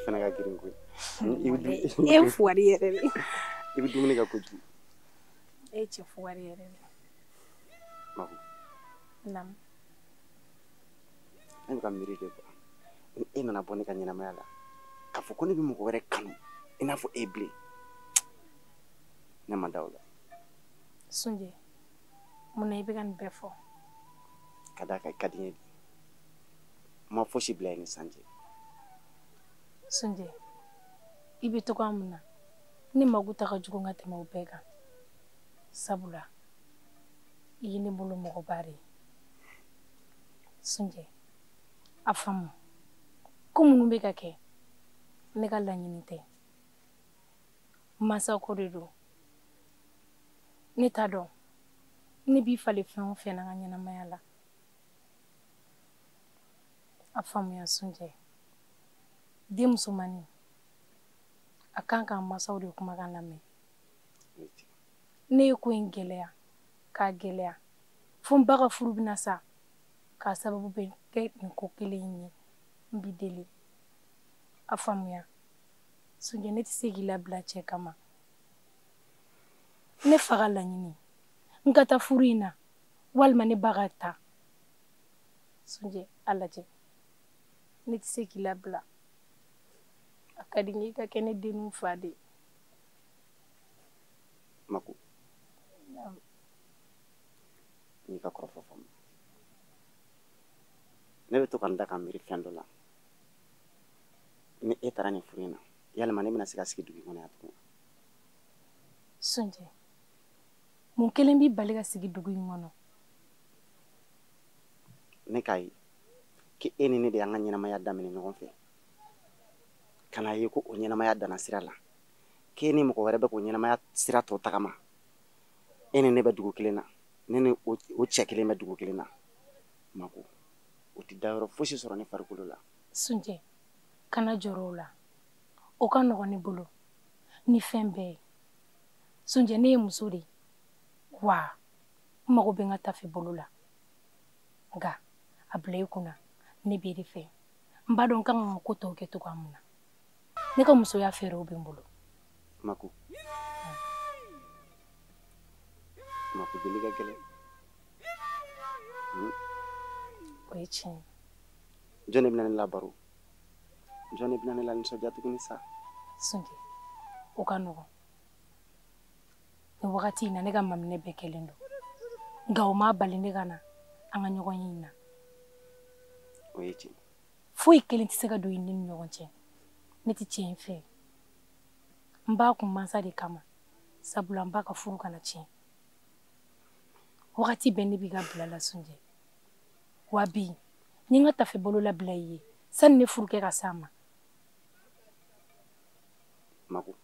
fana ka girin koyi. E fugari yɛrɛ de. I bɛ dumuni kɛ kojugu. E cɛ fugari yɛrɛ de. Maku. Naamu. Ne bɛ ka miiri de quoi. Ni e nana bɔ ne ka ɲɛnamaya la, k'a fɔ ko ne bɛ mɔgɔ wɛrɛ kanu i n'a fɔ e bilen. Ne ma da o la. Sunjɛ, mun na i bɛ ka nin bɛɛ fɔ? Ka d'a kan i ka di n ye de. N ma fosi bila i ni san cɛ. Sunjɛ, i bɛ togoya min na, ne mako ta ka jugu ka tɛmɛ o bɛɛ kan. Sabula, i ye ne bolo mɔgɔba de ye. Sunjɛ, a faamu ko minnu bɛ ka kɛ, ne ka laɲini tɛ. Mansa ko de don. Ne t'a dɔn ne b'i falen fɛn o fɛn na n ka ɲɛnamaya la. A faamuya Sunjɛ, den musomannin a kan k'a mansaw de kumakan lamɛn. Ne ye ko in gɛlɛya k'a gɛlɛya fo n ba ka furu bɛna sa k'a sababu bɛ kɛ nin ko kelen in ye. N b'i deli, a faamuya Sunjɛ, ne tɛ se k'i labila cɛ kama. Ne fa ka laɲini n ka taa furu in na walima ne ba ka taa. Sunjɛ, a lajɛ, ne tɛ se k'i labila. A ka di n ye i ka kɛ ne denninw fa de ye. Maku, n y'i ka kɔrɔfɔ faamu. Ne bɛ to ka n da ka miiri fɛn dɔ la. Ni e taara nin furu in na, yalima ne bɛna se ka sigi dugu in kɔnɔ yan tugun? Sunjɛ, mun kelen b'i bali ka sigi dugu in kɔnɔ? Ne k'a ye k'e ni ne de y'an ka ɲɛnamaya daminɛ ɲɔgɔn fɛ. Ka n'a ye ko o ɲɛnamaya danna sira la. K'e ni mɔgɔ wɛrɛ bɛ k'o ɲɛnamaya sira tɔ tagama. E ni ne bɛ dugu kelen na. Ne ni o cɛ kelen bɛ dugu kelen na. Maku, o tɛ dayɔrɔ fosi sɔrɔ ne farikolo la. Sunjɛ, kana jɔrɔ o la. O ka nɔgɔn ne bolo ni fɛn bɛɛ ye. Sunjɛ, ne ye muso de ye. Wa n mago bɛ n ka tafe bolo la. Nka a bila i kunna, ne b'e de fɛ. N b'a dɔn n kan ka ko tɔw kɛ cogoya min na. Ne ka musoya fɛɛrɛw bɛ n bolo. Maku, Maku deli ka gɛlɛn. O ye tiɲɛ ye. Jɔn de bɛna ne labaro? Jɔn de bɛna ne lanisɔndiya tuguni sa? Sunjɛ, o ka nɔgɔn. Nin wagati in na ne ka maminɛ bɛɛ kɛlen don. Nka o m'a bali ne ka na an ka ɲɔgɔn ye in na. O ye tiɲɛ. Foyi kelen tɛ se ka don i ni ɲɔgɔn cɛ. Ne tɛ cɛ in fɛ. N b'a kun mansa de kama. Sabula n b'a ka furu kana tiɲɛ. Wagati bɛɛ ne b'i ka bila la Sunjɛ. Wa bi, n ye n ka tafe bolo labila i ye sani ne furukɛ ka s'a ma. Maku,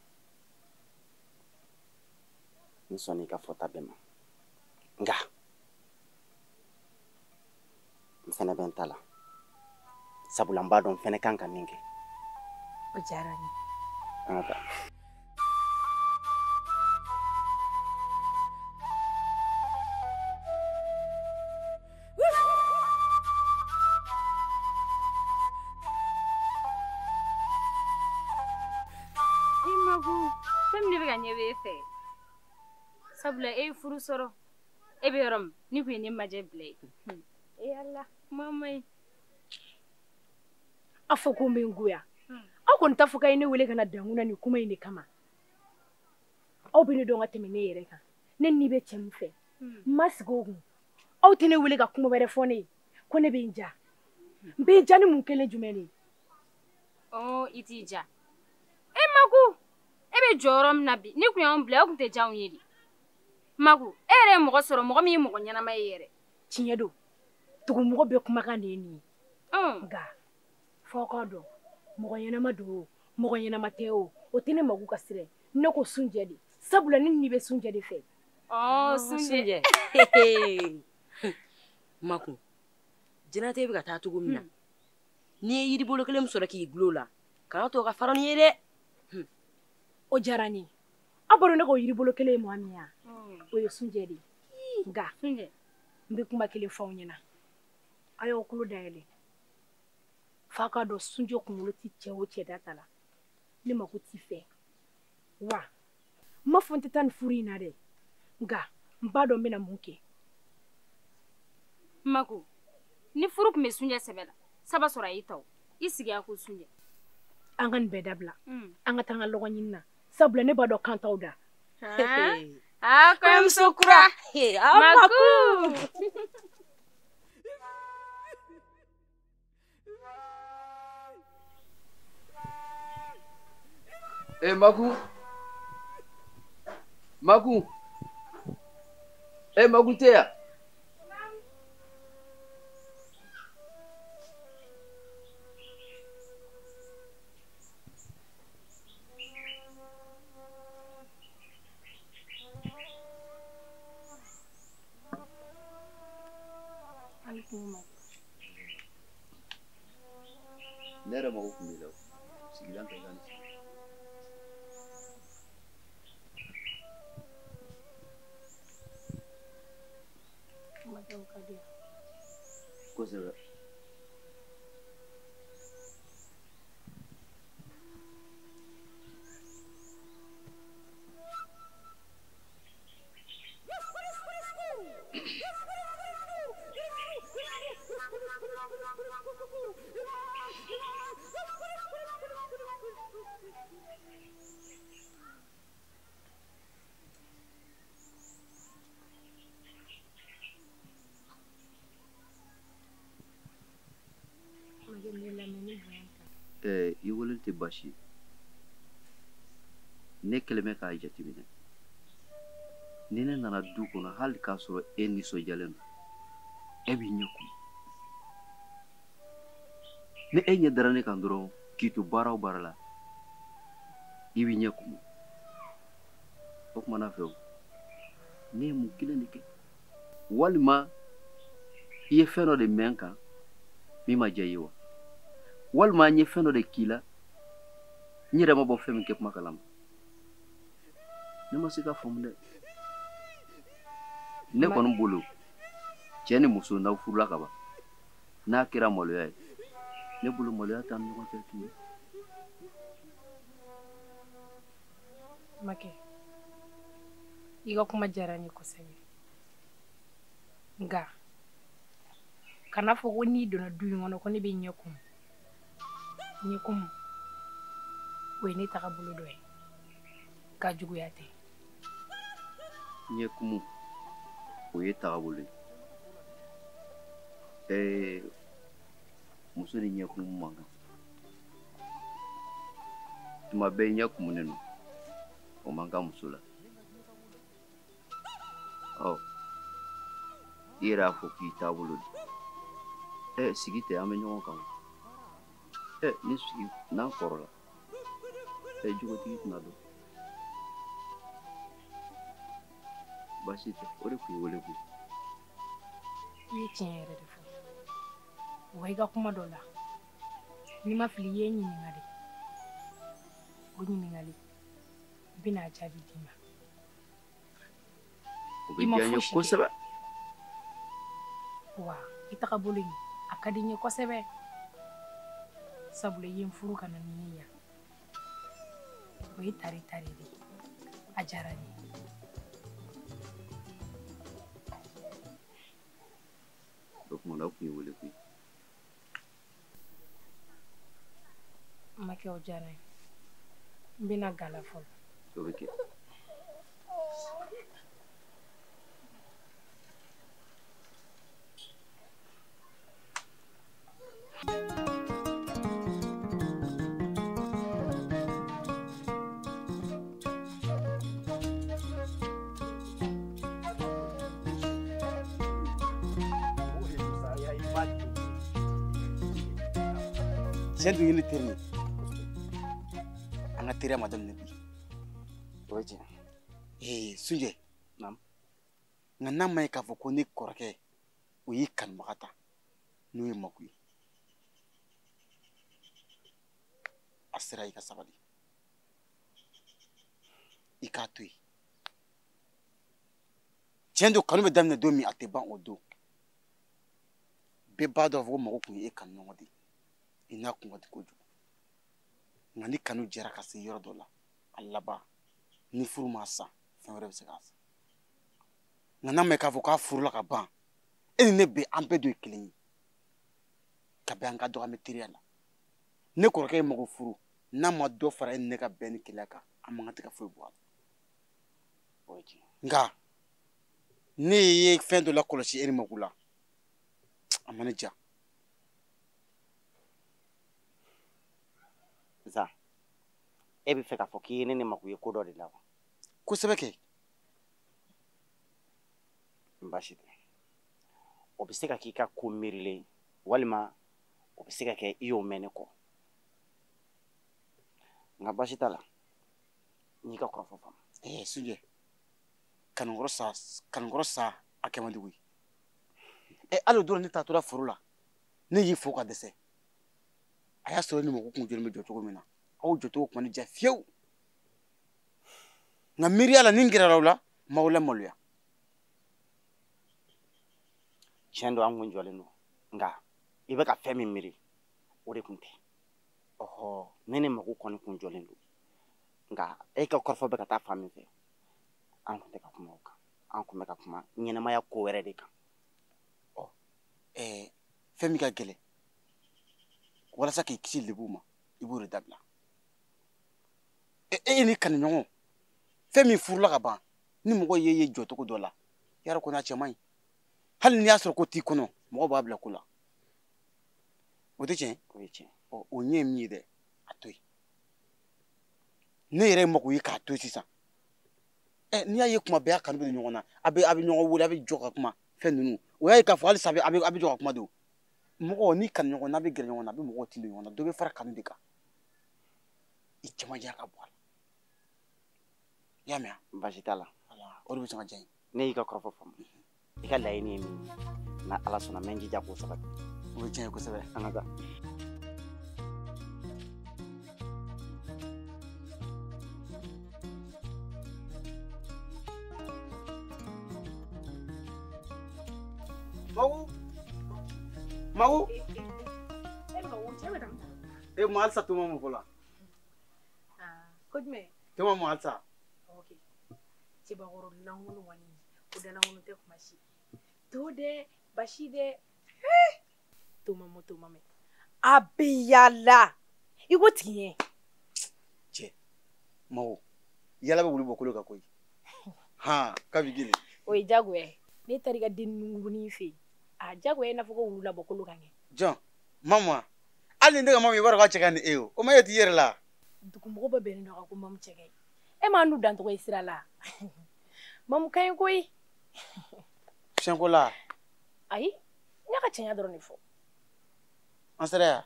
n sɔnna i ka fɔta bɛɛ ma. Nka n fɛnɛ bɛ n ta la. Sabula n b'a dɔn n fɛnɛ kan ka min kɛ. O diyara n ye. An ka taa. I Maku, fɛn min ne bɛ ka ɲɛ b'e fɛ. Sabula e ye furu sɔrɔ. E bɛ yɔrɔ min, ni kun ye ne majɛ bila ye. E Ala, kuma ma ɲi. A fɔ ko n bɛ n goya. Aw kɔni t'a fɔ k'a ye ne wele ka na dankun na nin kuma in de kama. Aw bɛ ne dɔn ka tɛmɛ ne yɛrɛ kan. Ne ni bɛ cɛ min fɛ, n ma sigi o kun. Aw tɛ ne wele ka kuma wɛrɛ fɔ ne ye ko ne bɛ n ja. N bɛ n ja ni mun kelen jumɛn de ye? Ɔ, i t'i ja. E Maku, e bɛ jɔ yɔrɔ min na bi, ni kun y'anw bila, e kun tɛ diya anw ye de. Maku, e yɛrɛ ye mɔgɔ sɔrɔ, mɔgɔ min ye mɔgɔ ɲɛnama ye yɛrɛ. Tiɲɛ don, dugumɔgɔ bɛɛ kumakan de ye nin ye. Nka f'aw k'a dɔn, mɔgɔ ɲɛnama don o, mɔgɔ ɲɛnama tɛ o, o tɛ ne Maku ka sira ye. Ne ko Sunjɛ de. Sabula ne ni bɛ Sunjɛ de fɛ. Ɔ, Sunjɛ. Maku, diɲɛlatigɛ bɛ ka taa cogo min na, n'i ye yiribolo kelen min sɔrɔ k'i gulon o la, kana to ka fara ni ye dɛ. O diyara n ye. Aw b'a dɔn ne ka o yiribolo kelen ye mɔgɔ min ye wa? O ye Sunjɛ de ye. Nka, Sunjɛ. n bɛ kuma kelen fɔ aw ɲɛna. A y'aw tulo dayɛlɛ. F'a k'a dɔn Sunjɛ kunkolo tɛ cɛ o cɛ da ta la. Ne mako t'i fɛ. Wa n m'a fɔ n tɛ taa nin furu in na dɛ, nka n b'a dɔn n bɛna mun kɛ. Mako, ni furu tun bɛ Sunjɛ sɛbɛ la, saba sɔrɔ a y'i ta o. I sigi a ko Sunjɛ. An ka nin bɛɛ dabila. An ka taa an ka lɔgɔ ɲini na. Sabula ne b'a dɔn kan t'aw da. Ah, kɔɲɔmuso kura. Maku. Eh, Maku. Maku. Eh, Maku tɛ yan? Ne yɛrɛ mako tun b'i la o. Sigilan ta i ka nin sigi. Kosɛbɛ. I weleli tɛ baasi ye. Ne kɛlen bɛ k'a jateminɛ. Ni ne nana du kɔnɔ hali k'a sɔrɔ e nisɔndiyalen don, e b'i ɲɛ kumu. Ni e ɲɛ dara ne kan dɔrɔn k'i to baara o baara la, i b'i ɲɛ kumu. O tuma na fɛ o, ne ye mun kelen de kɛ? Walima i ye fɛn dɔ de mɛn n kan min ma diya i ye wa? Walima n ye fɛn dɔ de k'i la n yɛrɛ ma bɔ fɛn min kɛ kuma kalama. Ne ma se ka faamu dɛ. Ne kɔni bolo, cɛ ni muso n'aw furula ka ban, n'a kɛra maloya ye, ne bolo maloya t'an ni ɲɔgɔn cɛ tuguni. Makɛ, i ka kuma diyara n ye kosɛbɛ. Nka kana fɔ ko n'i donna du in kɔnɔ ko ne bɛ ɲɛ kumu. Ɲɛ kumu, o ye ne tagabolo dɔ ye, nka juguya tɛ. Ɲɛ kumu, o ye tagabolo ye. Muso ni ɲɛ kumu man kan. Tuma bɛɛ ɲɛ kumunen don, o man kan muso la. Ɔ, i yɛrɛ y'a fɔ k'i taabolo don. Sigi tɛ, an bɛ ɲɔgɔn kan. Ni sigi n'an kɔrɔla, jogotigi tɛna dɔn. Baasi tɛ, o de tun ye wele koyi. I ye tiɲɛ yɛrɛ de fɔ. Wa i ka kuma dɔ la, n'i ma fili i ye n ɲininka de. O ɲininkali, n bɛna a jaabi d'i ma. O bɛ diya n ye kosɛbɛ. Wa i tagabolo in, a ka di n ye kosɛbɛ. Sabula i ye n furu ka na ni n ye yan. O ye tari tari de ye. A diyara n ye. O tuma na o tun ye wele koyi. Makɛ, o diyara n ye. N bɛna gala fɔlɔ. O bɛ kɛ. Tiɲɛ don, ye ne teri ye. An ka teriya ma daminɛ bi. O ye tiɲɛ. Sunjɛ. Naamu. Nka n'a ma ye k'a fɔ ko ne kɔrɔkɛ o y'i kanubaga ta, n'o ye Maku ye, a sera i ka sabali. I k'a to yen. Tiɲɛ don, kanu bɛ daminɛ don min, a tɛ ban o don. Bɛɛ b'a dɔn k'a fɔ ko Maku tun ye e kanuɲɔgɔn de ye. I n'a kun ka di kojugu. Nka ni kanu jɛra ka se yɔrɔ dɔ la, a laban ni furu ma sa, fɛn wɛrɛ bɛ se k'a sa. Nka n'a mɛn k'a fɔ k'a furula ka ban, e ni ne bɛ an bɛɛ dɔ ye kelen ye. Ka bɛn an ka dɔgɔ an bɛ teriya la. Ne kɔrɔkɛ ye mɔgɔ furu, n'a ma dɔ fara e ni ne ka bɛn ni kelenya kan, an man kan tɛ ka foyi bɔ a la. O ye tiɲɛ. Nka ne ye fɛn dɔ lakɔlɔsi e ni Magu la, a ma ne diya. Zan, e bɛ fɛ k'a fɔ k'i ye ne ni Magu ye ko dɔ de la wa? Kosɛbɛ kɛ. Baasi tɛ. O bɛ se ka k'i ka ko miirilen walima o bɛ se ka kɛ i y'o mɛn ne kɔ. Nka baasi t'a la, n y'i ka kɔrɔfɔ faamu. Sunjɛ, kanunkɔrɔ sa a kɛ man di koyi. Hali o don ne taatɔla foro la, ne y'i fo ka dɛsɛ. A y'a sɔrɔ ni mɔgɔ kun jɔlen bɛ jɔ cogo min na, aw jɔcogo kun ma ne diya fiyewu. Nka miiriya la ni n gɛrɛla aw la, n m'aw lamaloya. Tiɲɛ don, an kun jɔlen don, nka i bɛ ka fɛn min miiri o de kun tɛ. Ɔhɔ, ne ni Magu kɔni kun jɔlen don, nka e ka kɔrɔfɔ bɛ ka taa fan min fɛ, an kun tɛ ka kuma o kan. An kun bɛ ka kuma ɲɛnɛmaya ko wɛrɛ de kan. Ɔ, fɛn min ka gɛlɛn walasa k'i kisi lebu ma, i b'o de dabila. E ni kanuɲɔgɔn, fɛn min furula ka ban, ni mɔgɔ ye ye jɔcogo dɔ la, yarɔ ko n'a cɛ man ɲi. Hali n'i y'a sɔrɔ ko t'i kɔnɔ, mɔgɔ b'a bila ko la. O tɛ tiɲɛ? O ye tiɲɛ. Ɔ, o ɲɛ ye min ye dɛ, a to yen. Ne yɛrɛ ye mako ye k'a to yen sisan. N'i y'a ye kuma bɛɛ a kanu bɛ ɲɔgɔn na, a bɛ ɲɔgɔn wele, a bɛ jɔ ka kuma, fɛn ninnu. O y'a ye k'a fɔ halisa a bɛ jɔ ka kuma de o. Mɔgɔ n'i kanu ɲɔgɔn na, a bɛ gɛrɛ ɲɔgɔn na, a bɛ mɔgɔw tin don ɲɔgɔn na, dɔ bɛ fara kanu de kan. I cɛmanjɛ ka bɔ a la. I y'a mɛn wa? Baasi t'a la. O de bɛ sɔn ka diya n ye. Ne y'i ka kɔrɔfɔ faamu. I ka laɲini ye min ye, n'a Ala sɔnna n bɛ n jija k'o sabati. O bɛ diya n ye kosɛbɛ. An ka taa. Magu, Magu. E ma halisa to ma mɔ fɔlɔ. Ko jumɛn? To ma mɔ halisa. Ok. Cɛbakɔrɔ lankolon kɔni, o dalankolon tɛ kuma si. To dɛ, basi dɛ. To ma mɔ, to ma mɛ. A bɛ yaala. I ko tiɲɛ. Cɛ, Magu, yala bɛ wuli bɔ kolo kan koyi. Han, kabi gele. O ye diyagoya ye. Ne taara i ka den nunkurunin fɛ yen. A diyagoya i n'a fɔ ko wulu labɔ kolo kan kɛ. Jɔn, mama, hali ni ne ka mamu i b'a dɔn k'a cɛ ka ɲi ni e ye o. O ma e t'i yɛrɛ la. Dugumɔgɔ bɛɛ bɛnnen don a kan ko mamu cɛ ka ɲi. E m'a n'u dancogo ye sira la. Mamu ka ɲi koyi. Tiɲɛko la. Ayi, n y'a ka tiɲɛ dɔrɔn de fɔ. An sera yan.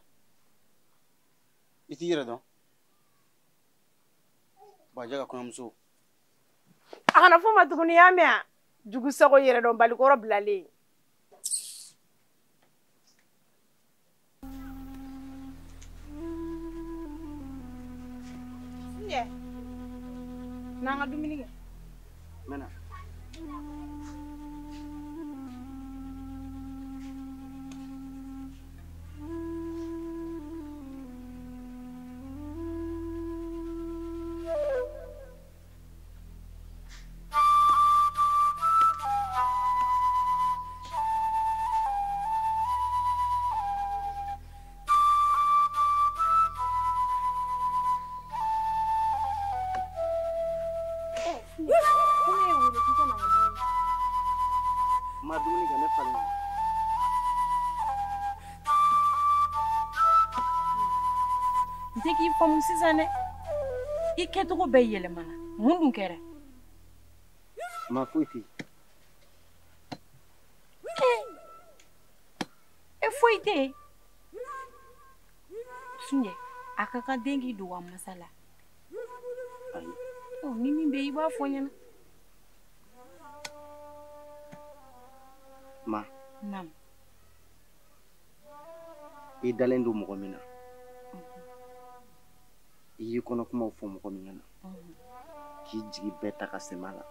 I t'i yɛrɛ dɔn. Bajɛ ka kɔɲɔmuso. A kana fɔ ma tuguni, y'a mɛn wa? Jugu sago yɛrɛdɔnbali kɔrɔ bilalen. Sunjɛ, n'an ka dumuni kɛ. N bɛ na. Ma dumuni kɛ, ne falen. N tɛ k'i faamu sisan dɛ. I kɛcogo bɛɛ yɛlɛmana. Mun dun kɛra? Ma foyi tɛ yen. E foyi tɛ yen. Sunjɛ, a ka kan den k'i dogo a masa la. Ayi. Ni min bɛ yen, i b'a fɔ n ɲɛna. Ma. Naamu. I dalen don mɔgɔ min na, i y'i kɔnɔ kumaw fɔ mɔgɔ min ɲɛna, k'i jigi bɛɛ ta ka sɛmɛ a la,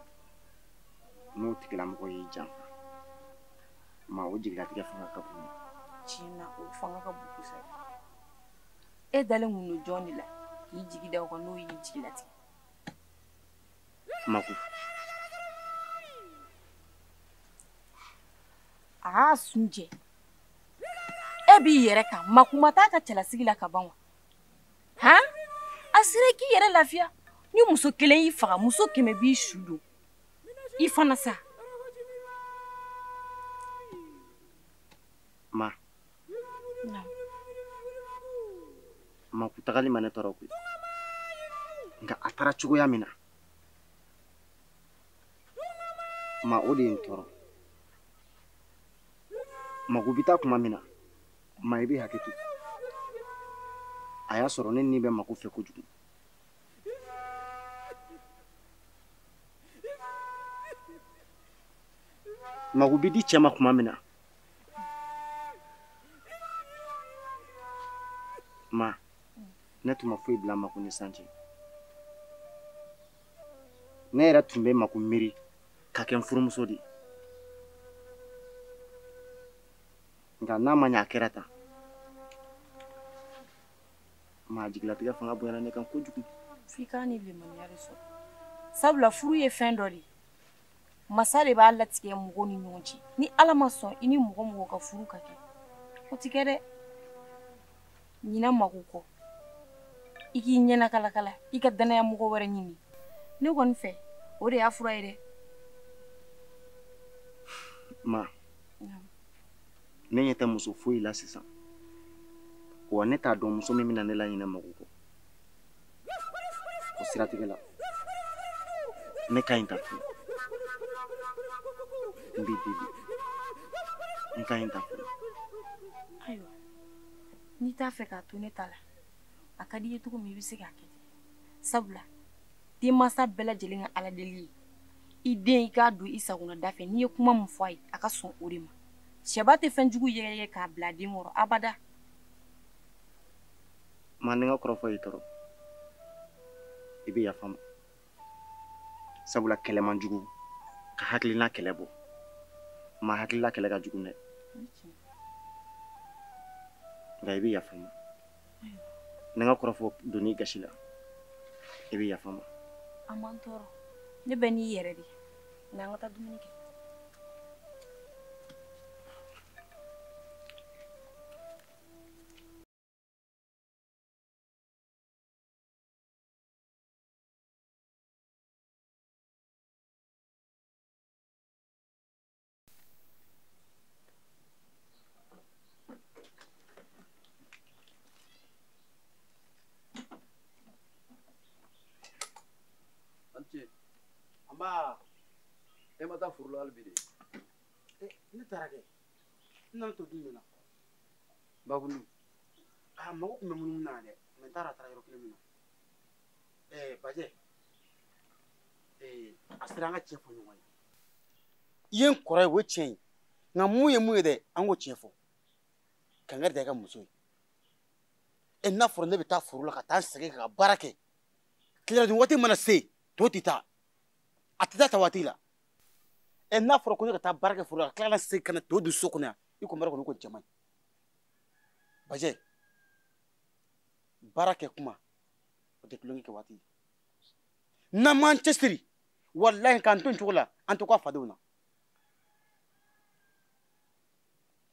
n'o tigilamɔgɔ y'i janfa, ma o jigilatigɛ fanga ka bon. Tiɲɛ na, o fanga ka bon kosɛbɛ. E dalen kun don jɔn de la K'i jigi da o kan n'o y'i jigi latigɛ. Maku. Aa Sunjɛ, e b'i yɛrɛ kan, Maku ma taa ka cɛlasigi la ka ban wa? Han? A sera i k'i yɛrɛ lafiya. Ni muso kelen y'i faga, muso 100 b'i su don. I fana sa. Ma. Maku tagali ma ne tɔɔrɔ koyi. Nka a taara cogoya min na, ma o de ye n tɔɔrɔ. Maku bɛ taa tuma min na, ma i bɛ hakɛ to. A y'a sɔrɔ ne ni bɛ Maku fɛ kojugu. Maku bɛ di cɛ ma tuma min na, ma ne tun ma foyi bila Maku ni san cɛ. Ne yɛrɛ tun bɛ Maku miiri ka kɛ n furumuso de ye. Nka n'a ma ɲɛ a kɛra tan, ma jigilatigɛ fanga bonyana ne kan kojugu. F'i k'a ni limaniya de sɔrɔ. Sabula furu ye fɛn dɔ de ye. Masa de b'a latigɛ mɔgɔw ni ɲɔgɔn cɛ. Ni Ala ma sɔn i ni mɔgɔ mɔgɔ ka furu ka kɛ, o ti kɛ dɛ. Ɲinɛ Maku kɔ, i k'i ɲɛna kalakala, i ka danaya mɔgɔ wɛrɛ ɲini. Ne kɔni fɛ, o de y'a fura ye dɛ. Ma, ne ɲɛ tɛ muso foyi la sisan. Wa ne t'a dɔn muso min bɛna ne laɲinɛ Maku kɔ. O siratigɛ la, ne ka ɲi ka furu. N b'i deli, n ka ɲi ka furu. Ayiwa, n'i t'a fɛ k'a to ne ta la, a ka di i ye cogo min i bɛ se k'a kɛ ten. Sabula denmansa bɛɛ lajɛlen ka Ala deli ye i den i k'a don i sagona da fɛ, n'i ye kuma min fɔ a ye a ka sɔn o de ma. Sɛba tɛ fɛn jugu yɛgɛyɛgɛ k'a bila den kɔrɔ abada. Ma ni n ka kɔrɔfɔ y'i tɔɔrɔ, i bɛ yafa n ma. Sabula kɛlɛ man jugu ka hakilina kɛlɛ bɔ. Ma hakilila kɛlɛ ka jugu dɛ. Nka i bɛ yafa n ma. Ni n ka kɔrɔfɔ donn'i gasi la, i bɛ yafa n ma. A man tɔɔrɔ, ne bɛ n'i yɛrɛ de. N'an ka taa dumuni kɛ. Amba, e ma taa foro la hali bi de? Ne taara kɛ. N nana to dun de la. Bakunu. A mago tun bɛ munumunu na dɛ, mɛ n taara a taara yɔrɔ kelen min na. Bajɛ, a sera an ka tiɲɛ fɔ ɲɔgɔn ye. I ye n kɔrɔ ye, o ye tiɲɛ ye. Nka mun ye mun ye dɛ, an k'o tiɲɛ fɔ. Kangari da i ka muso ye. N'a fɔra ne bɛ taa foro la ka taa n sɛgɛn ka baara kɛ. Tilela dun waati mana se, to tɛ taa. A tɛ taa ta waati la. N'a fɔra ko ne ka taa baara kɛ foro la ka tila ka segin ka na to dun so kɔnɔ yan, i ko mara kɔni ko cɛ man ɲi. Bajɛ, baara kɛ kuma, o tɛ tulonkɛ kɛ waati ye. N'an m'an cɛsiri, walahi k'an to nin cogo la, an tɛ kɔ a fadenw na.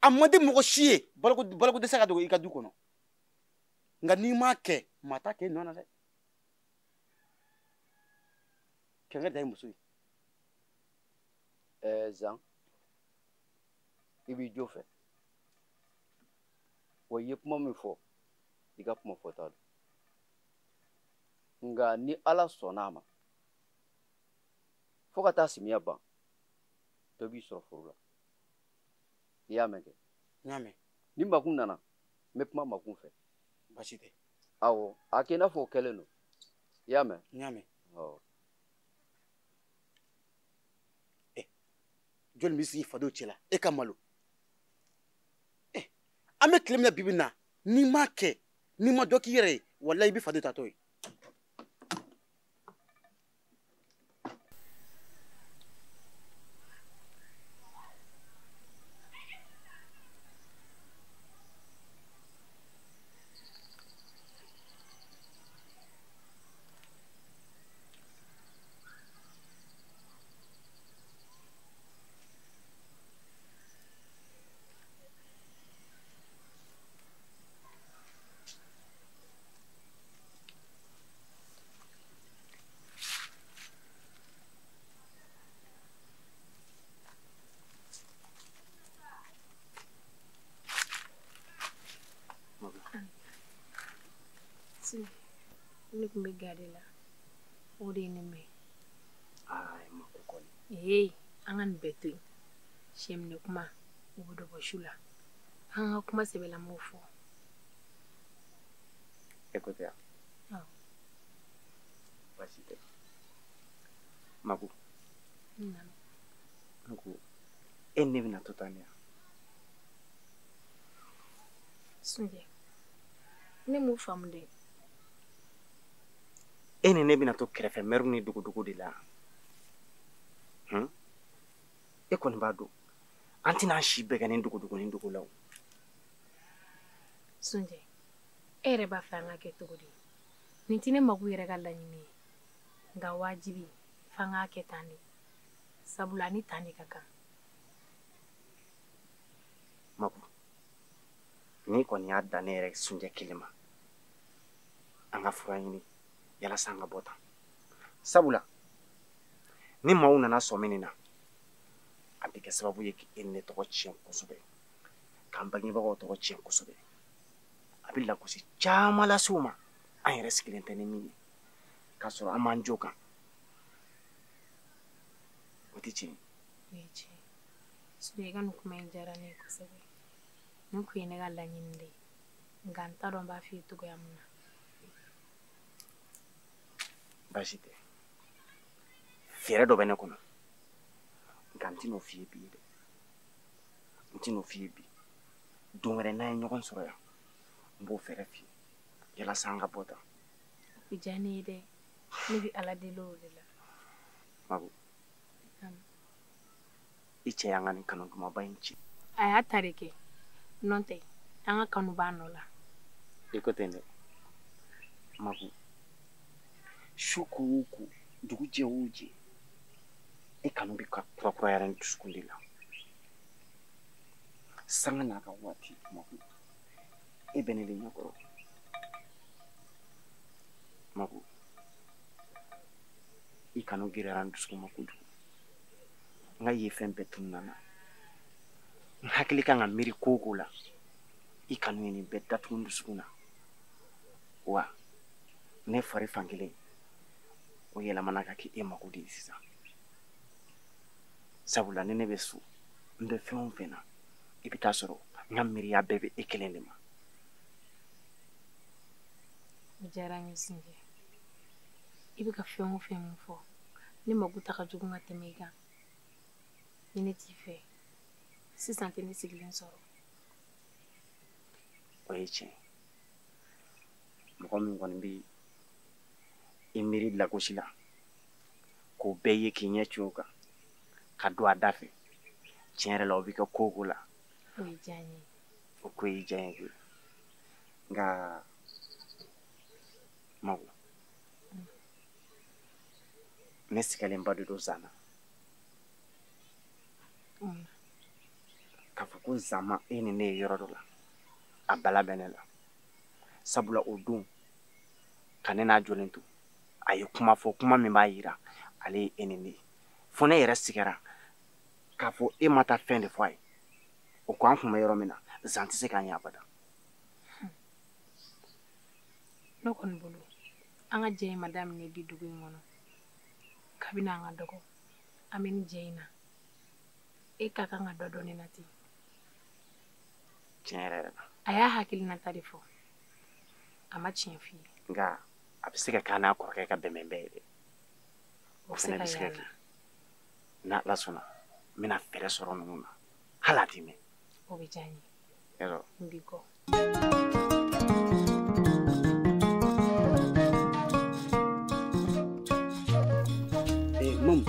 A man di mɔgɔ si ye baloko dɛsɛ ka dogo i ka du kɔnɔ. Nka n'i m'a kɛ, maa t'a kɛ i nɔ na dɛ. Kɛnkɛ da ye muso ye. Zan, i b'i jo fɛ. Wa i ye kuma min fɔ, i ka kuma fɔta don. Nka ni Ala sɔnna a ma, fo ka taa samiya ban, dɔ b'i sɔrɔ foro la. I y'a mɛn kɛ? N y'a mɛn. Ni Maku nana, n bɛ kuma Maku fɛ. Baasi tɛ. Awɔ, a kɛ i n'a fɔ o kɛlen don. I y'a mɛn? N y'a mɛn. Awɔ. Jɔnni bɛ sigi fadenw cɛ la, e ka malo. An bɛ tile min na bi bi in na, n'i m'a kɛ, n'i ma dɔ k'i yɛrɛ ye, walahi i bɛ fadenw tatɔ ye. Ne tun bɛ gare la. O de ye ne mɛn. Aa, ma ko kɔni. Ee, an ka nin bɛɛ to yen. Sɛminɛ kuma, o bɛ dɔ bɔ su la. An ka kuma sɛbɛlamaw fɔ. E ko tɛ yan? Awɔ. Baasi tɛ. Mako. Naamu. Ne ko, e ni ne bɛna to tan de wa? Sunjɛ, ne m'o faamu dɛ. E ni ne bɛna to kɛrɛfɛ mɛriw ni dogodogo de la. E kɔni b'a dɔn an tɛna an si bɛɛ kɛ ni dogodogo ni dogo la o. Sunjɛ, e yɛrɛ b'a fɛ an ka kɛ cogo di? Nin tɛ ne mako yɛrɛ ka laɲini ye. Nka wajibi f'an k'a kɛ tan de. Sabula ni tan de ka kan. Mako, n'i kɔni y'a dan ne yɛrɛ Sunjɛ kelen ma, an ka fura ɲini yalasa an ka bɔ tan. Sabula ni maaw nana sɔmi nin na, a bɛ kɛ sababu ye k'e ni ne tɔgɔ tiɲɛ kosɛbɛ, k'an bangebagaw tɔgɔ tiɲɛ kosɛbɛ. A bɛ lagosi caman lase u ma, an yɛrɛ sigilen tɛ ni min ye, k'a sɔrɔ an m'an jo kan. O tɛ tiɲɛ ye. O ye tiɲɛ ye. Sunjɛ, i ka nin kuma in diyara ne ye kosɛbɛ. Nin kun ye ne ka laɲini de ye. Nka n t'a dɔn n b'a f'i ye cogoya min na. Baasi tɛ. Fɛɛrɛ dɔ bɛ ne kɔnɔ. Nka n tɛn'o f'i ye bi dɛ. N tɛn'o f'i ye bi. Don wɛrɛ n'an ye ɲɔgɔn sɔrɔ yan, n b'o fɛɛrɛ f'i ye yalasa an ka bɔ tan. O bɛ diya ne ye dɛ. Ne bɛ Ala deli o de la. Mako, i cɛ y'an ka nin kanu dumanba in ci. A y'a ta de kɛ. N'o tɛ, an ka kanu b'a nɔ la. I ko ten dɛ. Mako, su ko o ko, dugu jɛ o jɛ, e kanu bɛ ka kurakuraya n dusukun de la. Sanga n'a ka waati, Mako, e bɛ ne de ɲɛkɔrɔ. Mako, i kanu girinyara n dusukun ma kojugu. N ka ye fɛn bɛɛ tununa n na. N hakili kan ka miiri ko o ko la, i kanu ye nin bɛɛ datugu n dusukun na. Wa ne fari fankelen, o yɛlɛmana ka kɛ e mako de ye sisan. Sabula ni ne bɛ so, n bɛ fɛn o fɛn na, i bɛ taa sɔrɔ n ka miiriya bɛɛ bɛ e kelen de ma. O diyara n ye Sunjɛ. I bɛ ka fɛn o fɛn min fɔ, ne mako ta ka jugu ka tɛmɛ i kan. Ni ne t'i fɛ, sisan tɛ ne sigilen sɔrɔ. O ye tiɲɛ ye. Mɔgɔ min kɔni bɛ i miiri lagosi la, k'o bɛɛ ye k'i ɲɛ ci o kan, ka don a da fɛ, tiɲɛ yɛrɛ la o b'i kɛ ko o ko la. O ye diya n ye. O ko y'i diya n ye koyi. Nka Mako, ne sigalenba de don Zan na. K'a fɔ ko Zan ma e ni ne ye yɔrɔ dɔ la, a bala bɛ ne la. Sabula o don, ka ne n'a jɔlen to, a ye kuma fɔ, kuma min b'a yira ale ye e ni ne ye. Fo ne yɛrɛ sigara k'a fɔ e ma taa fɛn de fɔ a ye. O ko an kun bɛ yɔrɔ min na, Zan tɛ se k'an ye abada. Ne kɔni bolo, an ka jɛ in ma daminɛ bi dugu in kɔnɔ. Kabini an ka dɔgɔ, an bɛ nin jɛ in na. E ka kan ka dɔ dɔn ne na ten. Tiɲɛ yɛrɛ yɛrɛ la. A y'a hakilinata de fɔ. A ma tiɲɛ f'i ye. Nka a bɛ se ka k'a n'a kɔrɔkɛ ka bɛnbɛn ye dɛ. O fana bɛ se ka kɛ. N'Ala sɔnna, n bɛna fɛɛrɛ sɔrɔ ninnu na. Hali a tɛ mɛn. O bɛ diya n ye. Yarɔ. N b'i kɔ. Mamu,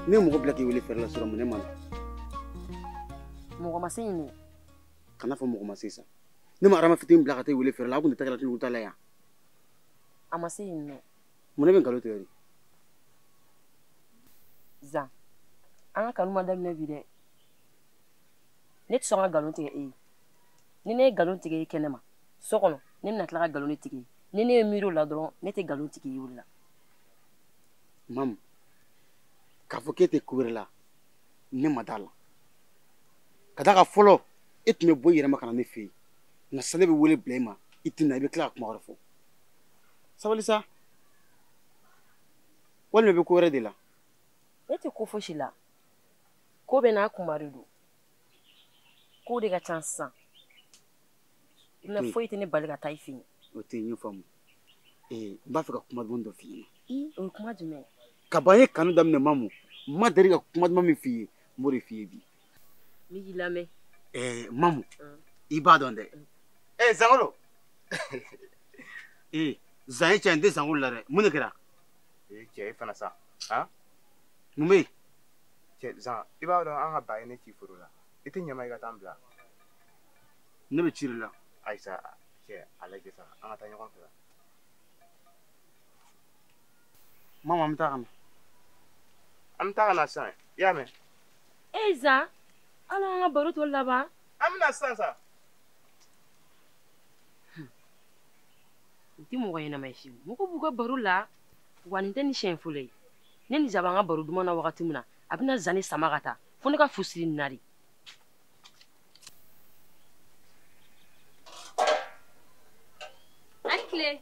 ne ye mɔgɔ bila k'i wele fɛɛrɛ la sɔrɔ mun ne ma na? Mɔgɔ ma se yen dɛ. Kana fɔ mɔgɔ ma se sa. Ne ma Arama fitinin bila ka taa i wele fɛɛrɛ la, a kun tɛ taga la ta la yan. A ma se yen nɔ. Mun ne bɛ nkalon tigɛ de? Zan, an ka kanu ma daminɛ bi dɛ. Ne tɛ sɔn ka nkalon tigɛ e ye. Ni ne ye nkalon tigɛ e kɛnɛ ma, so kɔnɔ, ne bɛna tila ka nkalon de tigɛ e ye. Ni ne ye miiri o la dɔrɔn, ne tɛ nkalon tigɛ i ye o de la. Mamu, k'a fɔ k'e tɛ ko wɛrɛ la, ne ma d'a la. Ka d'a kan fɔlɔ, e tun bɛ bɔ i yɛrɛ ma ka na ne fɛ yen. Nka sisan ne bɛ wele bila e ma, i tɛ na, i bɛ tila ka kuma wɛrɛ fɔ. Sabali sa. Walima i bɛ ko wɛrɛ de la. Ne tɛ ko fosi la. Ko bɛ n'a kuma de don. Ko de ka ca sisan. I foyi tɛ ne bali ka taa i fɛ yen. O tɛ yen, n y'o faamu. N b'a fɛ ka kuma duman dɔ f'i ɲɛna. I, o ye kuma jumɛn ye? Kaban n ye kanu daminɛ Mamu, n ma deli ka kuma duman min f'i ye, n b'o de f'i ye bi. N b'i lamɛn. Mamu, i b'a dɔn dɛ. Zangolo. Zan ye cɛ, n tɛ Zangolo la dɛ. Mun de kɛra? Cɛ, e fana sa. Han? Mun bɛ yen? Cɛ, Zan, i b'a dɔn an ka ba ye ne ci foro la. I tɛ ɲama i ka taa n bila. Ne bɛ ci de la. Ayisa, cɛ, a lajɛ sa, an ka taa ɲɔgɔn fɛ. Mamu, an bɛ taa ka na. An bɛ taa ka na sisan, i y'a mɛn? Zan, hali an ka baro tɔ laban. An bɛ na sisan sa. N tɛ mɔgɔ ɲɛnama ye fiyewu. Mɔgɔ b'u ka baro la, wa nin tɛ ni siɲɛ fɔlɔ ye. Ne ni Zan b'an ka baro duman na wagati min na, a bɛna Zan sama ka taa fo ne ka fu siri nin na de. An tile.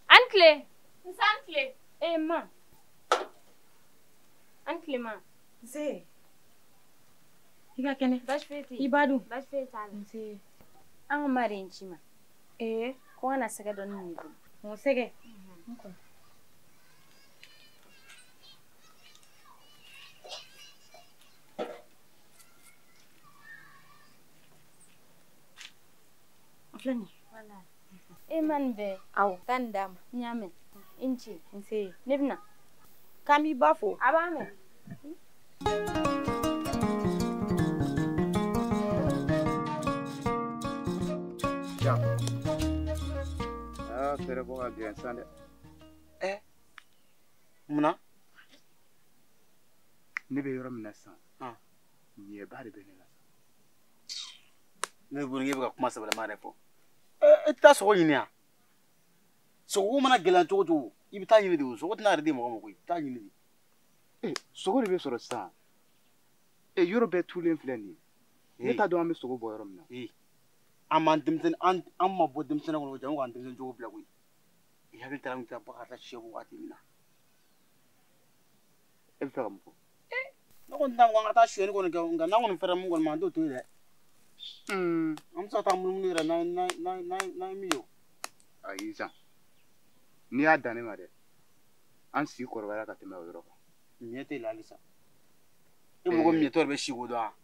An tile. Nse an tile. Ma. An tile ma. Nse. I ka kɛnɛ. Baasi foyi tɛ yen. I b'a dun. Baasi foyi t'a la. Nse. An ka ma de ye n ci ma. Ko n kana sɛgɛ dɔɔni min i bolo. Mun sɛgɛ? N kɔnɔ. A filɛ nin ye. Wala. E ma nin bɛɛ. Awɔ. Taa nin d'a ma. N y'a mɛn. I ni ce. Nse. Ne bɛ na. K'an b'i ba fo. A b'a mɛn. Aa, fɛɛrɛ bɔ ka gɛlɛn sisan dɛ. Munna? Ne bɛ yɔrɔ min na sisan, ɲɛba de bɛ ne la. Ne bolo e bɛ ka kuma sɛbɛlama yɛrɛ fɔ. E tɛ taa sogo ɲini yan? Sogo mana gɛlɛya cogo o cogo, i bɛ taa ɲini de o. Sogo tɛna yɛrɛ di mɔgɔ ma koyi, i bɛ taa ɲini de. Sogo de bɛ sɔrɔ sisan. Yɔrɔ bɛɛ tulen filɛ nin ye. Ne t'a dɔn an bɛ sogo bɔ yɔrɔ min na. An m'an denmisɛnnin, an ma bɔ denmisɛnnin kɔnɔ, jango k'an denmisɛnnin jogo bila koyi. I hakili taara n taa bagan ka taa sɛ bɔ waati min na. E bɛ fɛ ka mun fɔ? Ne kɔni t'a fɔ an ka taa sonyɛli kɔni kɛ, nka n'an kɔni fɛrɛ mun kɔni ma, an t'o to yen dɛ. An bɛ se ka taa munumunu yɛrɛ n'an ye min ye o. Ayi Zan, n'i y'a dan ne ma dɛ, an si kɔrɔbayara ka tɛmɛ o yɔrɔ kan. Miɲɛ tɛ la halisa. E mɔgɔ miɲɛtɔ de bɛ si ko dɔn wa?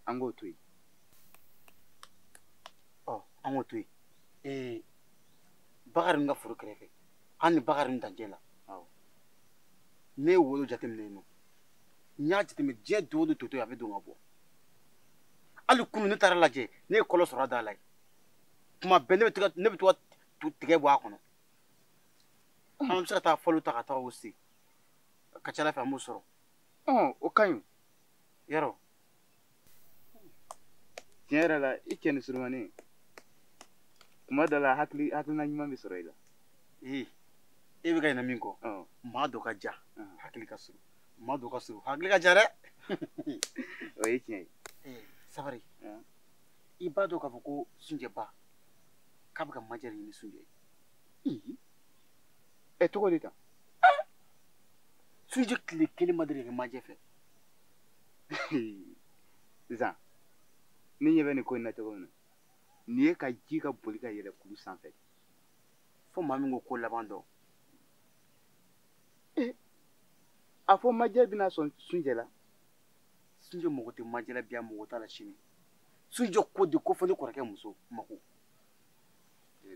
An k'o to yen. An k'o to yen. Bakari ninnu ka foro kɛrɛfɛ, an ni Bakari ninnu dancɛ la. Ne ye wo dɔ jateminɛ yen nɔ. N y'a jateminɛ diɲɛ don o don toto ye a bɛ don ka bɔ. Hali kunun ne taara lajɛ, ne ye kɔlɔ sɔrɔ a da la yen. Tuma bɛɛ ne bɛ to ka tigɛ bɔ a kɔnɔ. An bɛ se ka taa falo ta ka taa o sen. A ka ca Ala fɛ an b'o sɔrɔ. O ka ɲi. Yarɔ. Tiɲɛ yɛrɛ la, i cɛ ni surumani. Kuma dɔ la hakilina ɲuman bɛ sɔrɔ i la. E bɛ ka ɲinɛ min kɔ. Maa dɔ ka ja, hakili ka surun. Maa dɔ ka surun, hakili ka ja dɛ. O ye tiɲɛ ye. Sabari. I b'a dɔn k'a fɔ ko Sunjɛba k'a bɛ ka Majɛ de ɲini Sunjɛ ye. Cogo di tan? Sunjɛ tile kelen ma deli ka kɛ Majɛ fɛ. Zan, ne ɲɛ bɛ nin ko in na cogo min na, nin ye ka ji ka boli ka yɛlɛ kulu sanfɛ. Fo maa min ko laban dɔn. A fɔ Majɛ bɛna sɔn Sunjɛ la. Sunjɛ mago tɛ Majɛ la bi, a mago t'a la sini. Sunjɛ ko de ko fo ne kɔrɔkɛ muso mako.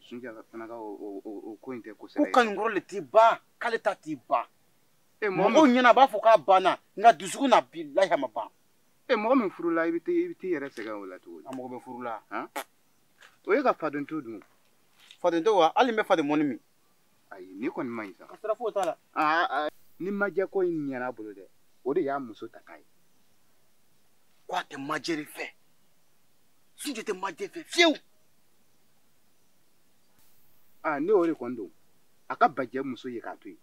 Sunjɛ fana ka o ko in tɛ kosɛbɛ. Ko kanunkɔrɔ de t'i ban, k'ale ta t'i ban. Mɔgɔw ɲɛna a b'a fɔ k'a banna, nka dusukun na bilahi a ma ban. Mɔgɔ min furula, i bɛ t'i yɛrɛ sɛgɛn o la cogo di? A mago bɛ furu la. O ye ka fadento dun. Fadento wa? Hali n bɛ faden mɔni min. Ayi, nin kɔni man ɲi sa. Ka sira foyi t'a la. Ni Majɛ ko in ɲɛna a bolo dɛ, o de y'a muso ta k'a ye. K'a tɛ Majɛ de fɛ. Sunjɛ tɛ Majɛ fɛ fiyewu. Ne y'o de kɔni don. A ka bajɛ muso ye k'a to yen.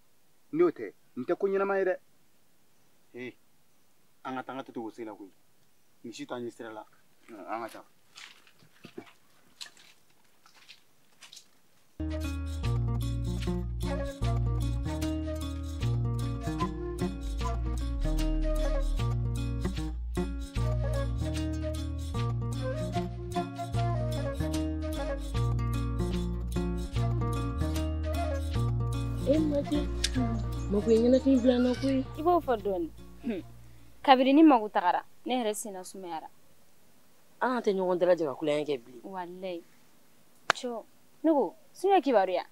N'o tɛ, nin tɛ ko ɲɛnama ye dɛ. An ka taa an ka to o sen la koyi. Nin si t'an ɲɛ sira la. An ka taa. E Majɛ, Mago ye ɲɛnafin bila n na koyi. I b'o fɔ dɔɔni. Kabini ni Mago tagara, ne yɛrɛ senna sumayara. An tɛ ɲɔgɔn dalajɛ ka kulonkɛ kɛ bilen. Walayi. Cɔ, ne ko Sunjɛ kibaruya.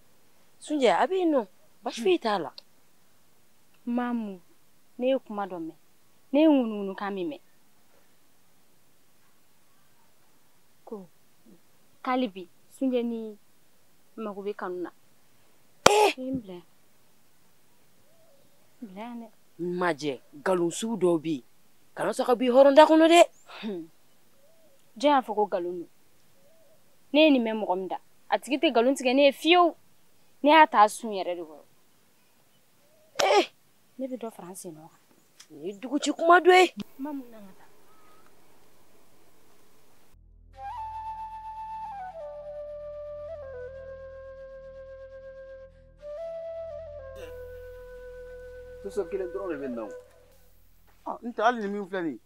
Sunjɛ a bɛ yen nɔ, baasi foyi t'a la. Mamu, ne ye kuma dɔ mɛn. Ne ye ŋunuŋunukan min mɛn. Ko k'ale bi Sunjɛ ni Mago bɛ kanu na. Ee! N bila yan. N bila yan dɛ. Majɛ, nkalon sugu dɔw bɛ yen, kana sɔn ka b'i hɔrɔnda kɔnɔ dɛ. Jɔn y'a fɔ ko nkalon don? Ne ye nin mɛn mɔgɔ min da, a tigi tɛ nkalon tigɛ ne ye fiyewu. Ne y'a ta sun yɛrɛ de kɔrɔ. Ee! Ne bɛ dɔ fara n sen nɔ kan. Nin ye dugu ci kuma dɔ ye. Mamu na ka taa. Soso kelen dɔrɔn de bɛ na o. N tɛ hali ni min filɛ nin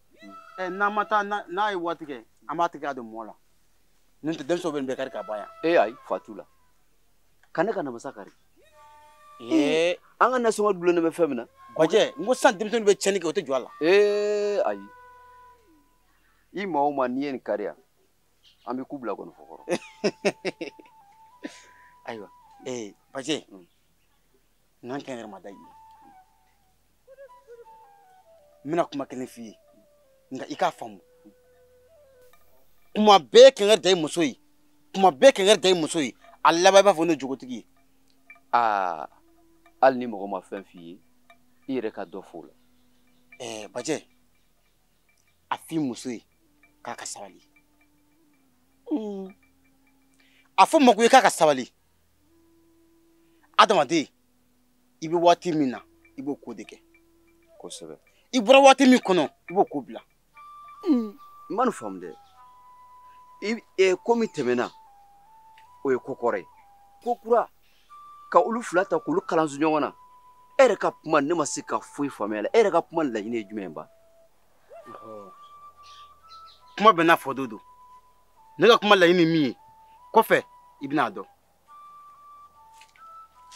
ye, n'an ma taa n'a ye waati kɛ, an b'a tigɛ ka don mɔ la. N'o tɛ denmisɛnw bɛ nin bɛɛ kari ka ban yan. Ee ayi, fa t'u la. Ka ne ka namasa kari. Ee an ka nasɔngɔ dulonnen bɛ fɛn min na. Bajɛ, n ko sisan denmisɛnninw bɛ tiɲɛni kɛ, o tɛ jɔ a la. Ee ayi. I maa o maa n'i ye nin kari yan, an bɛ ku bila kɔnɔ fɔ kɔrɔ. Ayiwa, ee Bajɛ, n'an kɛ yɛrɛ ma da i ye. N bɛna kuma kelen f'i ye, nka i k'a faamu. Kuma bɛɛ kɛngɛrɛ da i muso ye, kuma bɛɛ kɛngɛrɛ da i muso ye, a laban i b'a fɔ ne jogotigi ye. Aa, hali ni mɔgɔ ma fɛn f'i ye, i yɛrɛ ka dɔ f'o la. Ɛɛ Bajɛ, a f'i muso ye k'a ka sabali. A fɔ Mago ye k'a ka sabali. Adamaden, i bɛ waati min na, i b'o ko de kɛ. Kosɛbɛ. I bɔra waati min kɔnɔ, i b'o ko bila. N ma nin faamu dɛ. Ko min tɛmɛna, o ye ko kɔrɔ ye. Ko kura, ka olu fila ta k'olu kalanso ɲɔgɔn na. E yɛrɛ ka kuma ne ma se ka foyi faamuya la. E yɛrɛ ka kuma laɲini ye jumɛn ye ba? Kuma bɛɛ n'a fɔ don don. Ne ka kuma laɲini ye min ye, kɔfɛ i bɛna a dɔn.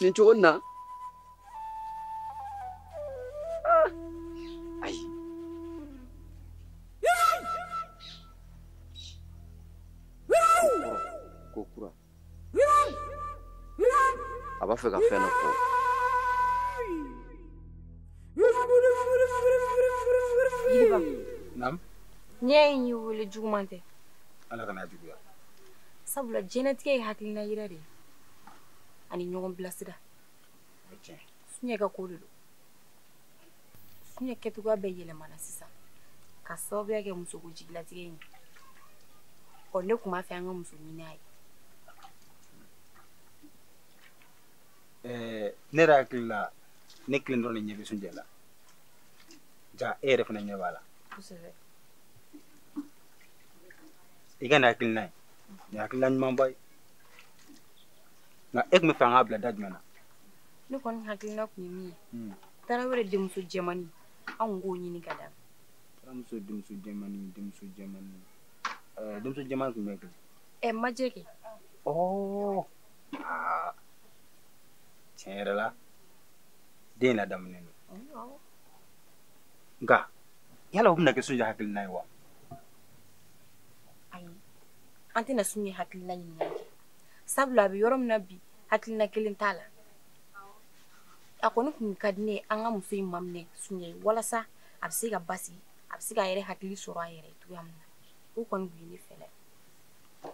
Nin cogo in na. Ayi. Ko kura. A b'a fɛ ka fɛn dɔ fɔ. Yiriba. Naam. N'i y'a ye n y'i wele juguman tɛ. Ala kana juguya. Sabula diɲɛlatigɛ ye hakilina yira de ye. Ani ɲɔgɔn bilasira. O ye tiɲɛ. Sunjɛ ka ko de don. Sunjɛ kɛcogoya bɛɛ yɛlɛmana sisan. Ka sababuya kɛ musoko jigilatigɛ in ye. Ɔ ne tun b'a fɛ an ka muso ɲini a ye. Ne yɛrɛ hakili la ne kelen dɔrɔn de ɲɛ bɛ Sunjɛ la. Ja e yɛrɛ fana ɲɛ b'a la. Kosɛbɛ. I ka nin hakilina ye, nin ye hakilina ɲumanba ye. Nka e tun bɛ fɛ an k'a bila da jumɛn na? Ne kɔni hakilina tun ye min ye. Tarawele denmuso jɛmannin, anw k'o ɲini ka d'a ma. Tarawele denmuso jɛmannin, denmuso jɛmannin. Denmuso jɛman tun bɛ kɛ. Majɛ kɛ. Ɔɔ! Aa! Tiɲɛ yɛrɛ la, den in ladamunen don. Nka yala o bɛna kɛ Sunjɛ hakilina ye wa? Ayi, an tɛna Sunjɛ hakilina ɲininkali kɛ. Sabula a bɛ yɔrɔ min na bi, hakilina kelen t'a la. A kɔni tun ka di ne ye an ka muso in maminɛ Sunjɛ ye walasa a bɛ se ka basigi, a bɛ se k'a yɛrɛ hakili sɔrɔ a yɛrɛ ye cogoya min na. O kɔni tun ye ne fɛla ye.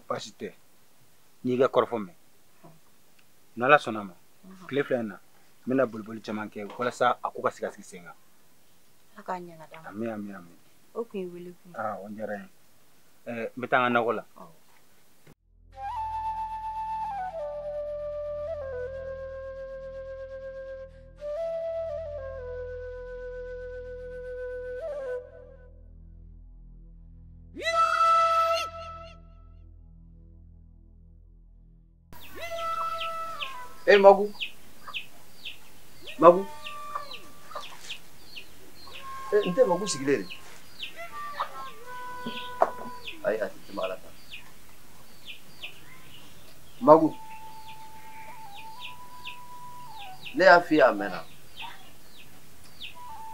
Baasi tɛ. N'i ka kɔrɔfɔ mɛn. N'Ala sɔnna a ma, tile fila in na, n bɛna boliboli caman kɛ walasa a ko ka se ka sigi sen kan. Ala k'a ɲɛ ka d'a ma. Ami ami ami. O tun ye wele kun ye. Aa o diyara n ye. N bɛ taa n ka nakɔ la. Eh Magu. Magu. N tɛ Magu sigilen de. Ayi, a tɛ ala ta. Magu. Ne y'a f'i ye a mɛnna.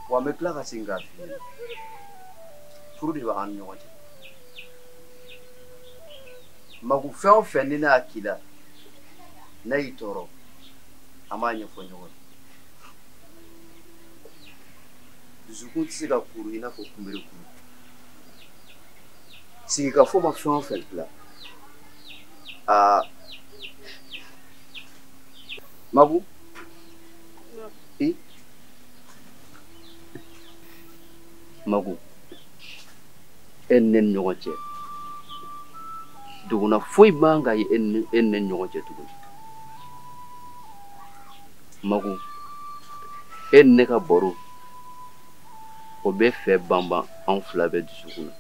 Wa n bɛ tila ka segin k'a f'i ɲɛna. Furu de b'an ni ɲɔgɔn cɛ. Maku fɛn o fɛn ni ne y'a k'i la, n'a y'i tɔɔrɔ, an b'a ɲɛfɔ ɲɔgɔn ye. Dusukun tɛ se ka kuru i n'a fɔ kunbere kuru. Sigikafɔ ma fɛn o fɛn dilan. Aa Maku. I Maku, e ni ne ni ɲɔgɔn cɛ, duguna foyi man ka ye e ni ne ni ɲɔgɔn cɛ tuguni. Maku, e ni ne ka baro, o bɛ fɛ banban anw fila bɛɛ dusukun na.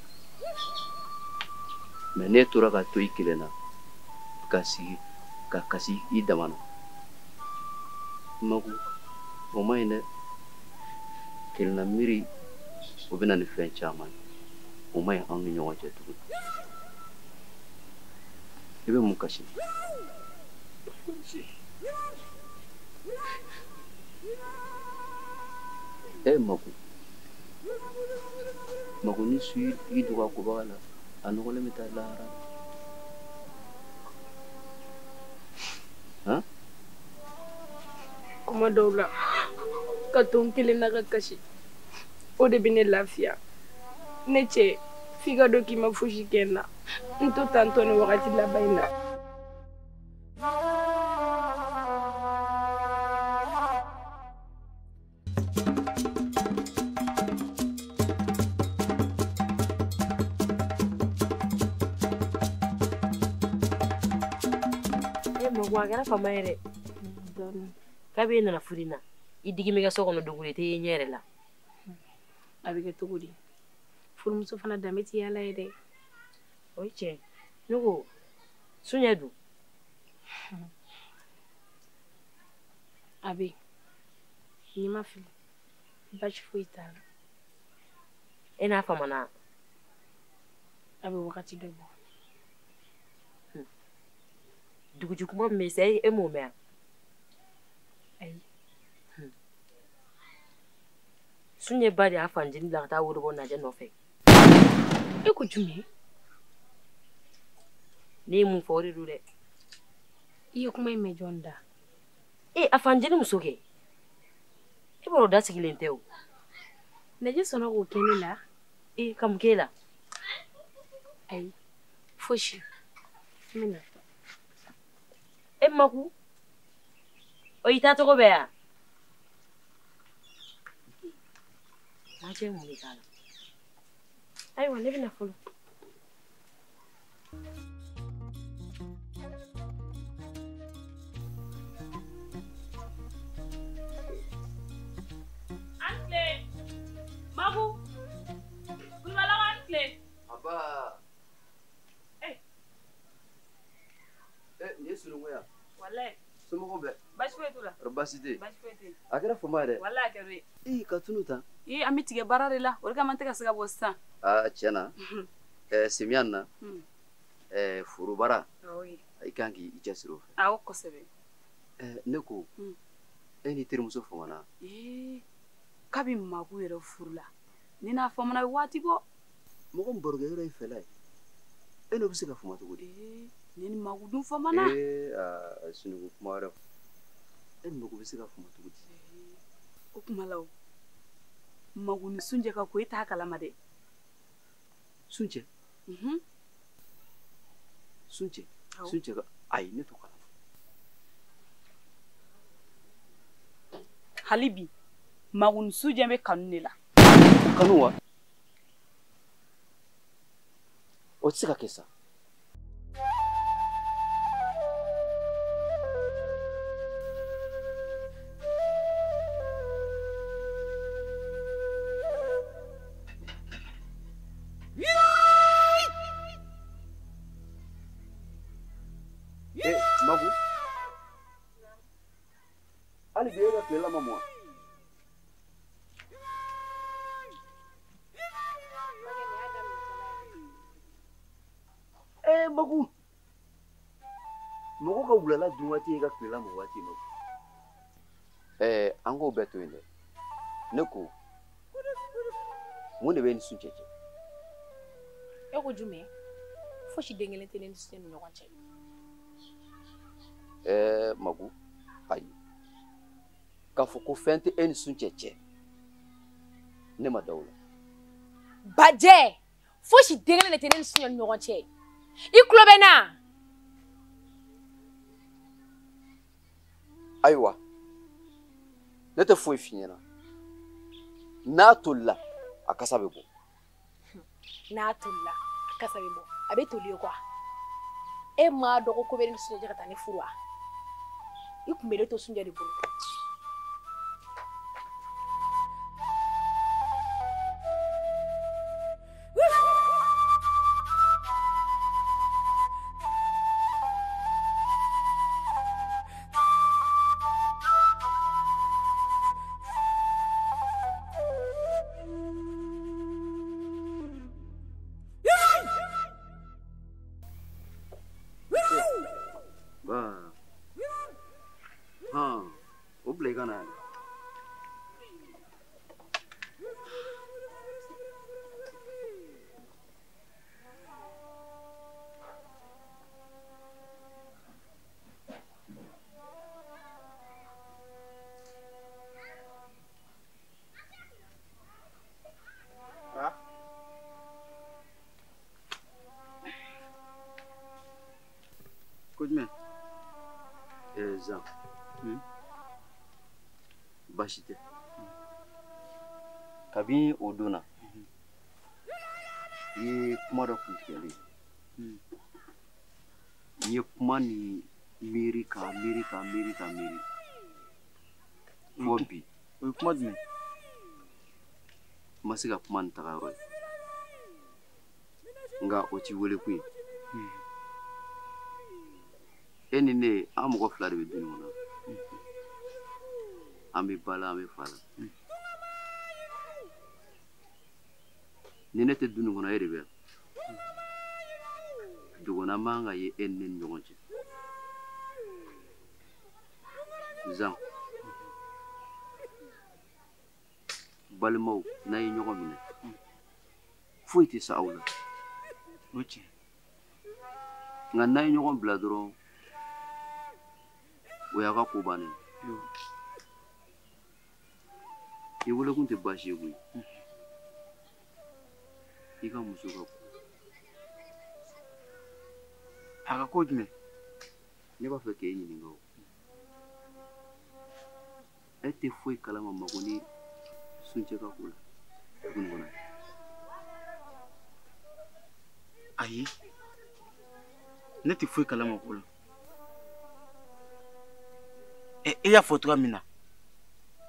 Mɛ n'e tora ka to i kelen na, ka sigi, ka kasi i dama na. Maku, o man ɲi dɛ. Kelenna miiri, o bɛ na ni fɛn caman ye. O man ɲi anw ni ɲɔgɔn cɛ tuguni. I bɛ mun kasi? E Maku, Maku ni su y'i dogo a kobaga la, a nɔgɔlen bɛ taa lahara. Han? Kuma dɔw la, ka to n kelen na ka kasi, o de bɛ ne lafiya. Ne cɛ, f'i ka dɔn k'i ma fosi kɛ n na. N to tantɔ nin wagati laban in na. E Maku, a kɛra fama ye dɛ. Kabi e nana furu in na, i digi bɛ kɛ so kɔnɔ dogo de tɛ ye ɲɛ yɛrɛ la. A bɛ kɛ cogo di? Furumuso fana danbe tɛ yaala ye dɛ. O ye tiɲɛ. Ne ko Sunjɛ dun? A bɛ yen. N'i ma fili, baasi foyi t'a la. E n'a famana? A bɛ wagati dɔ bɔ. Duguju kuma min bɛ sa, e m'o mɛn wa? Ayi. Sunjɛ ba de y'a fanjini bila ka taa wari bɔ Najɛ nɔfɛ. E ko jumɛn? Ne ye mun fɔ o de don dɛ. I ye kuma in mɛn jɔn da? E a fanjini muso kɛ. E b'a dɔn o da sigilen tɛ o. Najɛ sɔnna k'o kɛ ne la? E ka mun k'e la? Ayi, fosi. N bɛ na. E Maku, o y'i taa cogo bɛɛ yan? Majɛ mun de k'a la? Ayiwa, ne bɛ na fɔlɔ. An tile. Maku, Kulubalaw an tile. Aba. Eh. Eh, nin ye Solongo ye wa? Walayi. Somɔgɔw bɛɛ? Baasi foyi t'u la. Baasi tɛ yen. Baasi foyi tɛ yen. A kɛra fama ye dɛ. Walayi a kɛra o ye. Ee, ka tunu tan. Ee, an bɛ tigɛ baara de la, o de kama an tɛ ka se ka bɔ sisan. Aa, tiɲɛ na. Samiya in na, foro baara, i kan k'i cɛsiri o fɛ. Awɔ, kosɛbɛ. Ne ko, e n'i terimuso famana? Ee, kabi Maku yɛrɛ furu la, ne n'a famana a bɛ waati bɔ. Mɔgɔ min barokɛyɔrɔ ye fɛla ye, e n'o bɛ se ka fama cogo di? Ee, ne ni Maku dun famana. Ee, aa, Sinuku kuma wɛrɛ. E ni Maku bɛ se ka fama cogo di? O kuma la o, Maku ni Sunjɛ ka ko e t'a kalama dɛ. Sunjɛ? Sunjɛ? Sunjɛ ka ayi, ne t'o kalama. Hali bi, Maku ni Sunjɛ bɛ kanu de la. O kanu wa? O tɛ se ka kɛ sa. Maku, hali bi e ka tilela ma mɔ wa? Eh, Maku, mɔgɔ ka wulala dun waati ye ka tilela mɔ waati Maku. An k'o bɛɛ to yen dɛ. Ne ko mun de bɛ e ni Sunjɛ cɛ? E ko jumɛn? Fosi den kelen tɛ ne ni Sunjɛ ni ɲɔgɔn cɛ. Ɛɛ Magu, ayi. K'a fɔ ko fɛn tɛ e ni Sunjɛ cɛ, ne ma da o la. Bajɛ, fosi den kelen de tɛ ne ni Sunjɛ ni ɲɔgɔn cɛ. I tulo bɛ n na? Ayiwa, ne tɛ foyi f'i ɲɛna. N'a tolila, a kasa bɛ bɔ. N'a tolila, a kasa bɛ bɔ. A bɛ toli ye quoi. E m'a dɔn ko bɛ ne ni Sunjɛ ka taa ne furu wa? I kun bɛ ne to Sunjɛ de bolo. Ko jumɛn? Zan. Baasi tɛ. Kabini o don na, i ye kuma dɔ kuntigɛlen ye. N ye kuma ni miiri k'a miiri k'a miiri k'a miiri fo bi. O ye kuma jumɛn? N ma se ka kuma nin taga yɔrɔ ye. Nka o t'i wele kun ye. E ni ne, an mɔgɔ fila de bɛ du nin kɔnɔ. An bɛ ba la, an bɛ fa la. Ni ne tɛ du nin kɔnɔ, e de bɛ yan. Dogona man ka ye e ni ne ni ɲɔgɔn cɛ. Zan, balimaw n'a ye ɲɔgɔn minɛ, foyi tɛ sa aw la. O ye tiɲɛ. Nka n'a ye ɲɔgɔn bila dɔrɔn, o y'a ka ko bannen ye. I wolokun tɛ baasi ye koyi. I ka muso ka ko. A ka ko jumɛn? Ne b'a fɛ k'e ɲininka o. E tɛ foyi kalama Mago ni Sunjɛ ka ko la dugu nin kɔnɔ. Ayi, ne tɛ foyi kalama o ko la. E y'a fɔ cogoya min na,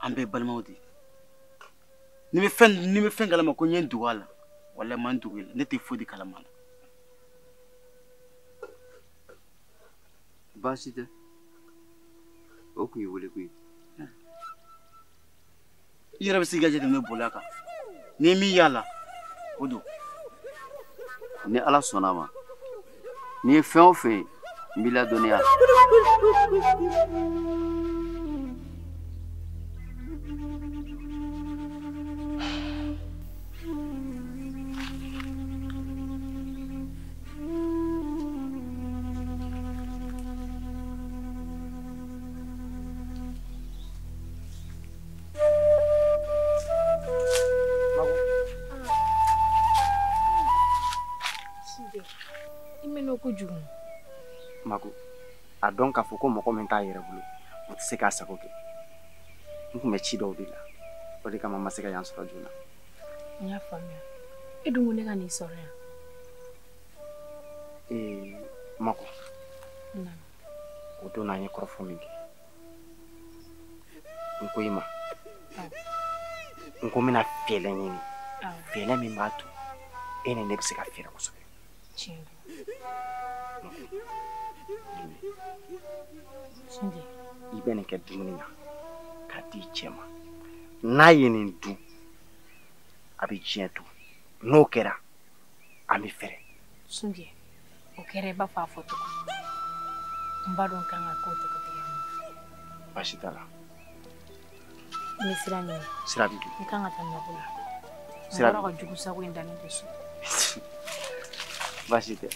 an bɛɛ balimaw de ye. Ni bɛ fɛn kalama ko n ye n dogo a la, walahi n ma n dogo i la, ne tɛ foyi de kalama a la. Baasi tɛ. O kun ye wele kun ye. I yɛrɛ bɛ se k'i ka jateminɛ boli a kan. N'i ye min y'a la, o don. Ni Ala sɔnna a ma, n'i ye fɛn o fɛn ye, n b'i ladɔnniya. Kojugu. Mago, a dɔn k'a fɔ ko mɔgɔ min t'a yɛrɛ bolo, o tɛ se k'a sago kɛ. N kun bɛ ci dɔw de la, o de kama n ma se ka yan sɔrɔ joona. N y'a faamuya. E dun ko ne ka n'i sɔrɔ yan. Mago. O don an ye kɔrɔfɔ min kɛ, n ko i ma, n ko n bɛna fɛɛrɛ ɲini, fɛɛrɛ min b'a to e ni ne bɛ se ka fɛɛrɛ kosɛbɛ. Tiɲɛ don. Sunjɛ, i bɛ nin kɛ dumuni na k'a di cɛ ma. N'a ye nin dun, a bɛ diɲɛ dun. N'o kɛra, an bɛ fɛrɛ. Sunjɛ, o kɛra i b'a fɔ a fɔ cogo. N b'a dɔn n kan ka k'o cogo tigɛ. Baasi t'a la. N bɛ sira ɲini. Sira b'i bolo. N kan ka taa nakɔ la. Sira b'i bolo. N bɔra ka jugu sago in da ne tɛ so. Baasi tɛ.